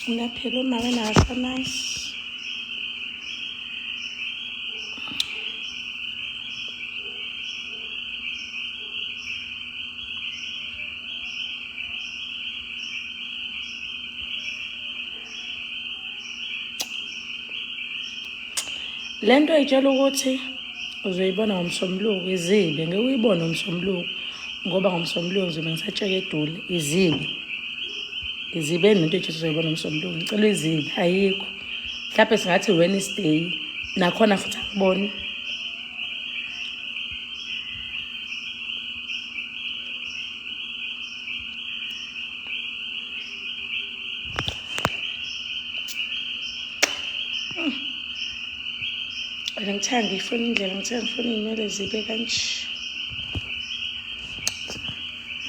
Ngiyaphila uma wena so nice. Le nto ayitshela ukuthi uzoyibona ngomsombuluko izibe ngeke uyibone ngomsombuluko ngoba ngomsombuluko ngizobe ngisatsheke edule izibe izibe nento ethi uzoyibona ngomsombuluko ngicela izibe ayikho mhlawumbe singathi Wednesday nakhona futhi akuboni. Wena ngithe ngifuna indlela, ngithe ngifuna iy'nwele zibe kanje.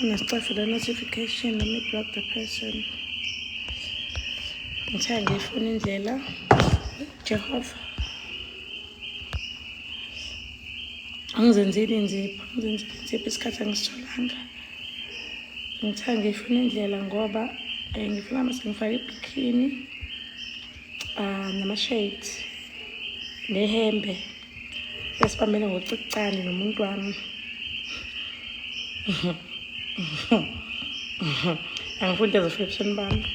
Anesicefe le notification, let me block the person. Ngithe ngifuna indlela. Jehova. Angizenzile inzipho, angizenzile inzipho isikhathi angisitholanga. Ngithe ngifuna indlela ngoba ngifuna mase ngifake ibikini nama-shades nehembe esibambene ngocicane nomuntu wami. Angifuni into ezofika ebusweni bami.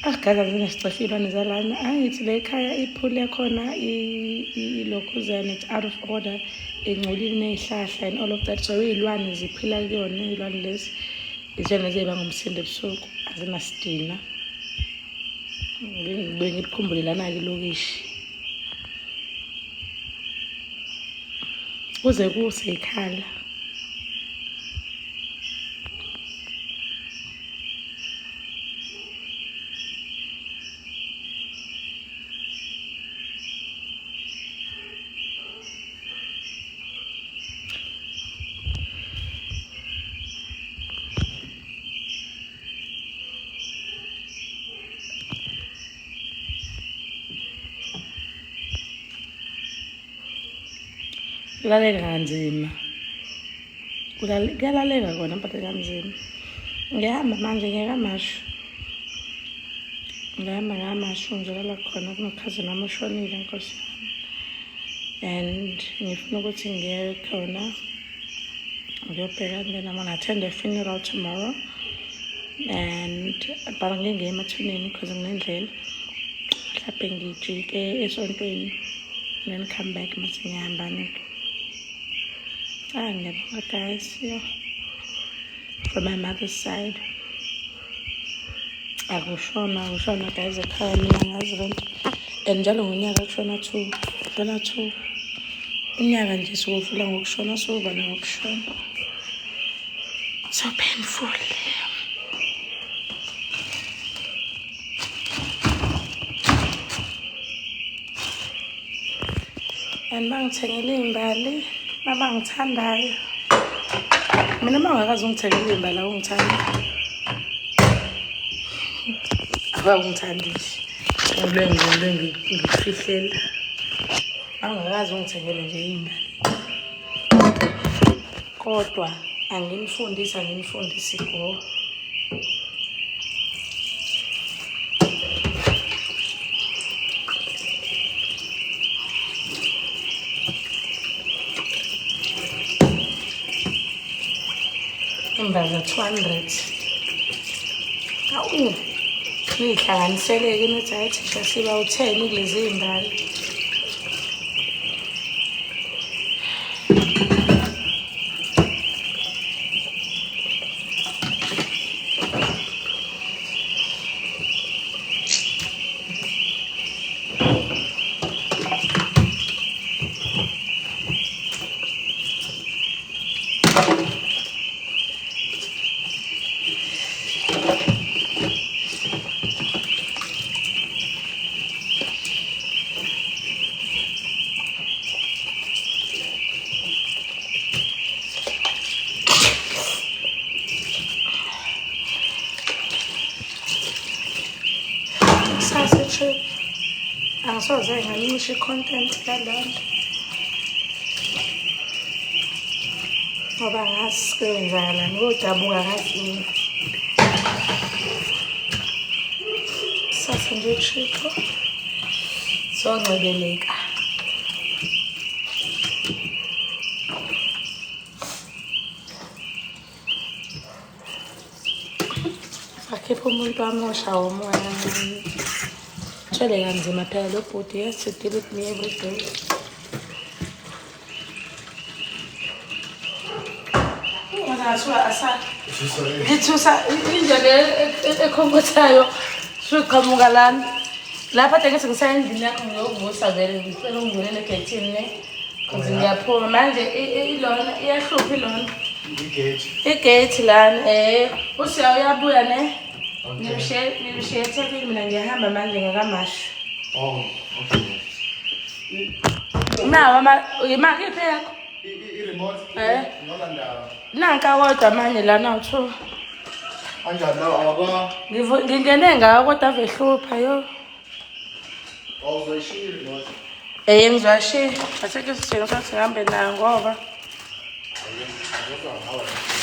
Ah guys, azinasicefe iy'lwane zalana. Angithi le ekhaya ipool yakhona ilokhuzana, it's out of order, ingcolile ney'hlahla and all of that. So iy'lwane ziphila kuyona, iy'lwane lezi izona eziyibanga umsindo ebusuku, azinasidina. Ngibuye ngikukhumbule lana-ke ilokishi. Kuze kuse ikhala. Kulaleka kanzima, kuyalaleka kona but kanzima. Ngiyahamba manje ngiya KaMashu, ngihamba ngaMashu ngizolala khona kunokhazini wami oshonile nkosi yami, and ngifuna ukuthi ngiye khona ngiyobheka then I'm gonna attend a funeral tomorrow and but angeke ngiye emathuneni because nginendlela, mhlawumbe ngijike esontweni then come back mase ngiyahamba nike. Ah, ngiyabonga guys, yeah. From my mother's side akushona, akushona guys ekhaya, mina ngazi lento and njalo ngonyaka kushona two, kushona two unyaka nje siwuvula ngokushona, siwuvala ngokushona, so painful. And bangithengele iy'mbali abangithandayo. Mina uma ungakaze ungithengele iy'mbali awungithandi, awungithandi nje, ngilwe ngilwe ngikufihlela, awungakaze ungithengele nje iy'mbali. Kodwa anginifundisi, anginifundisi go. Imbaza 200. Awu, niyihlanganiseleke nithi hayi thisha siba u-10 kulezi iy'mbali. Kusasa trip angisoze ngancisha i-content yalento ngoba ngazi kuyenzakalani kodabuka ngazi. Sithatha nje i-trip. Soncebeleka. Sakhipha umuntu wami oshawa umoya. Thwele kanzima phela lo bhuti, he has to deal with me every day. Ngithusa indlela ekhonkothayo suqhamuka lana. Lapha ade ngithi ngisayendlini yakho ngiyokuvusa vele ngicela ungivulele egethini ne. Cause ngiyaphuma manje ilona iyahlupha ilona. Igate. Igate lana eh usiya uyabuya ne. Ngimshiye ngimshiye eThekwini mina ngiyahamba manje ngakamashu. Oh, okay. Nawo ama imali iphi yakho? I-remote Eh. ngola ndawo. Nanka kodwa manje lana u2. Kanjani lawo awaka Ngingene ngawo kodwa ave hlupha yo. awuzoyishiya i-remote. Eh ngizwashiya. Asekho isidingo sokuthi ngihambe nayo ngoba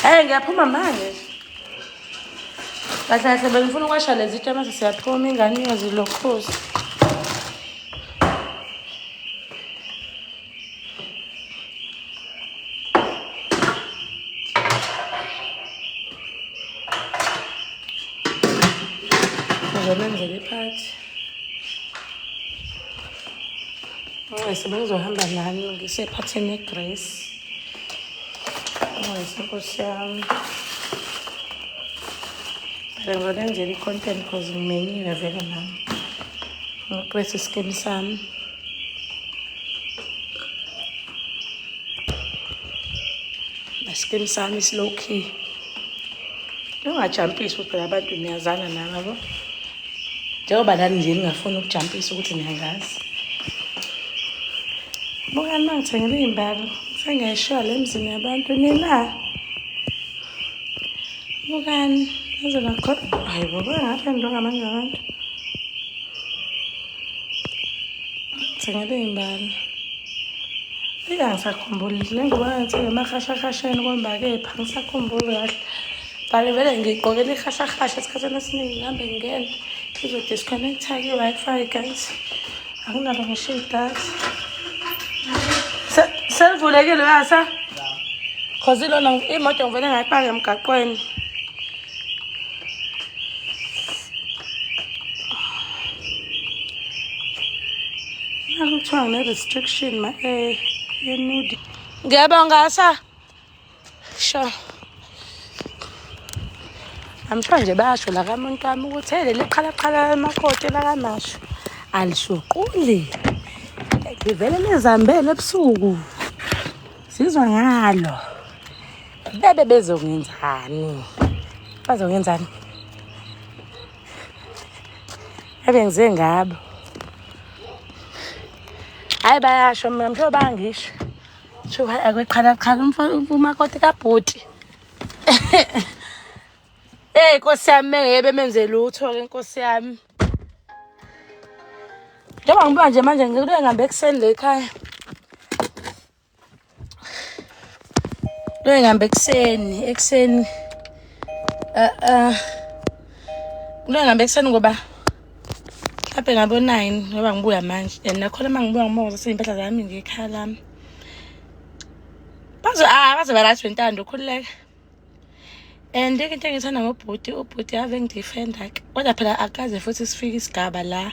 Eh ngiyaphuma manje. Kahle kahle bengifuna ukwasha lezi itshe mase siyaphuma ingane iyozilokhuza. Ngizomenzela iphathi. Nxese bengizohamba nani ngisephathini yeGrace. Nxese nkosi yami. Phela ngizolenzela i-content cause ngimenyiwe vele nami. Ngikulesi scheme sami. Scheme sami is low key. Ungajampisi ukuthi phela abantu niyazana nami yabo. Njengoba nani nje ningafuni ukujampisa ukuthi niyangazi. Bukani uma ngithengele iy'mbali, sengiyayishiya le emzini yabantu nina. Bukani, naze nakho. Hayi bo, bangaphendulwa ngamanye abantu. Ngithengele iy'mbali. Eyi angisakhumbuli le ngubo engangithenge emahashahasheni komba kepha angisakhumbuli kahle. But vele ngiyigqokela ihashahasha esikhathini esiningi ngihambe ngingena. Izo-disconnect-a-ke i-Wi-Fi guys. Anginalo ngisho idatha. Selivulekile yasa? Cause ilona imoto ngivele ngayipaka emgaqweni. Nakho kuthiwa ngine-restriction ma yenudi. Ngiyabonga sa. Sure. I'm sure nje bayasho la kamuntu wami ukuthi hey leli qhalaqhala lamakoti lakamasho alishuquli. Livele lizambele ebusuku. Sizwa ngalo. Bebe bezongenzani? Bazongenzani? Ebe ngize ngabo. Hayi bayasho mina mhlobo bangisho. Sho hayi akweqhalaqhala umakoti kabhuti. Hey Nkosi yami ngeke bemenze lutho ke Nkosi yami. Njengoba ngibuka nje manje ngikuye ngihambe ekuseni le ekhaya. Kuye ngihambe ekuseni, ekuseni. Eh eh. Kuye ngihambe ekuseni ngoba mhlawumbe ngabo 9 ngoba ngibuya manje. And nakhona uma ngibuya ngibonga ukuthi impahla zami ngekhaya lami. Bazo ah bazoba right wentando khululeka. And into engithanda ngobhuti, ubhuti ave ngidefenda ke. Kodwa phela akaze futhi sifike isigaba la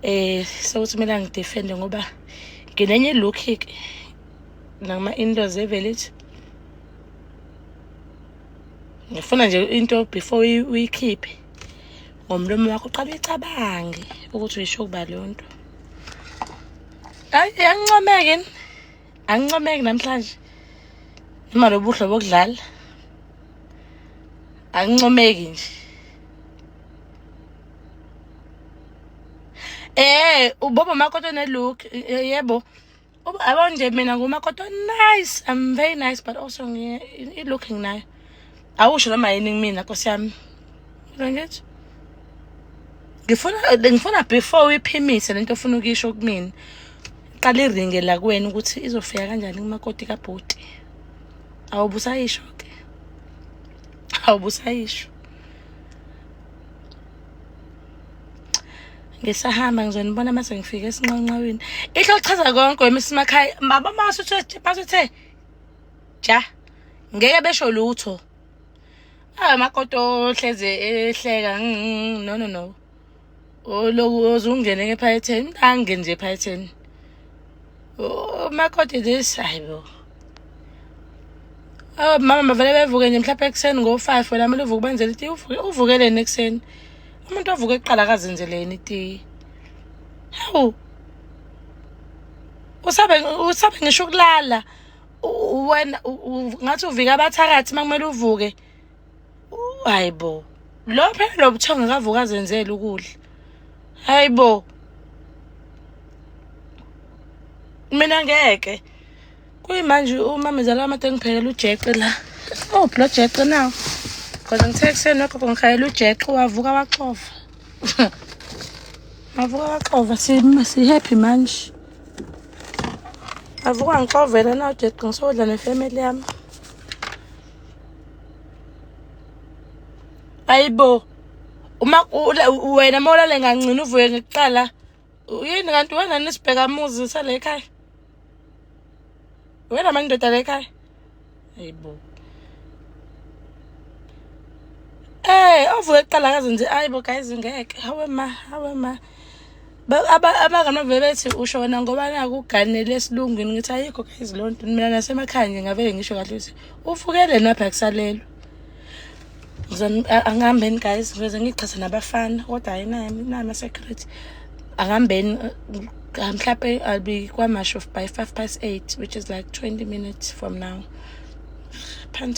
sokuthi kumele angidefende ngoba nginenye look ke nakuma in-laws evele ithi ngifuna nje into before uyikhiphe ngomlomo wakho uqale uyicabange ukuthi uyisho kuba leyo nto. Hayi angincomeki yini? Angincomeki namhlanje. Noma lobuhle bokudlala. Angincomeki nje. Ubobo makoti one-look, yebo. Yabo nje mina ngumakoti nice. I'm very nice but also i-look nginayo. Awusho noma yini kumina Nkosi yami. Ngithi ngifuna before uyiphimise lento ofuna ukuyisho kumina. Qala iringe la kuwena ukuthi izofika kanjani kumakoti kabhuti. Awubusayisho ke. Awubusayisho. Ngisahamba, ngizonibona mase ngifike esinqanqawini. Ihlo lichaza konke wemisimakhaya. Mama masuthe ja ngeke besho lutho. Ah, makoti ohleze ehleka, no no no. Oloku ozungene ephaketheni, angene nje ephaketheni. Oh, makoti this, hayibo. Oh, mama bavele bevuke nje mhlawumbe ekuseni ngo-5, wena kumele uvuke benzele itiye. Uvuke uvukeleni ekuseni? Umuntu ovuke kuqala akazenzeleni itiye. Hawu, usabe usabe ngisho ukulala wena ngathi uvika abathakathi uma kumele uvuke. Hayibo, lo phela lo buthongo kavuka azenzele ukudla. Hayibo, mina ngeke. Kuyimanje umamezala wami ade ngiphekela ujeqe la. Oh, lo jeqe nawo. Because ngithe ekuseni gogo ngihayela ujeqe, wavuka waxova. Wavuka waxova, si happy manje. Avuka ngixovela na ujeqe, ngisodla nefamily yami. Ayibo. Uma wena mawulale ngancini uvuke ngekuqala, yini kanti wena nisibheka muzi sale ekhaya? Wena manje ndoda le ekhaya. Hayibo. Eh, ovuke kuqala akazenze. Ayibo guys, ngeke. Hawe ma, hawe ma. Abangani bavele bethi usho wena ngoba naku uganele esilungwini. Ngithi ayikho guys leyo nto. Mina nasemakhaya nje ngavele ngisho kahle ukuthi uvukele napha kusalelwa. Angihambeni guys, ngize ngiqhathe nabafana kodwa ayinayo nayo ama-security. Angihambeni, mhlawumbe I'll be KwaMashu by 8:05, which is like 20 minutes from now. Panta.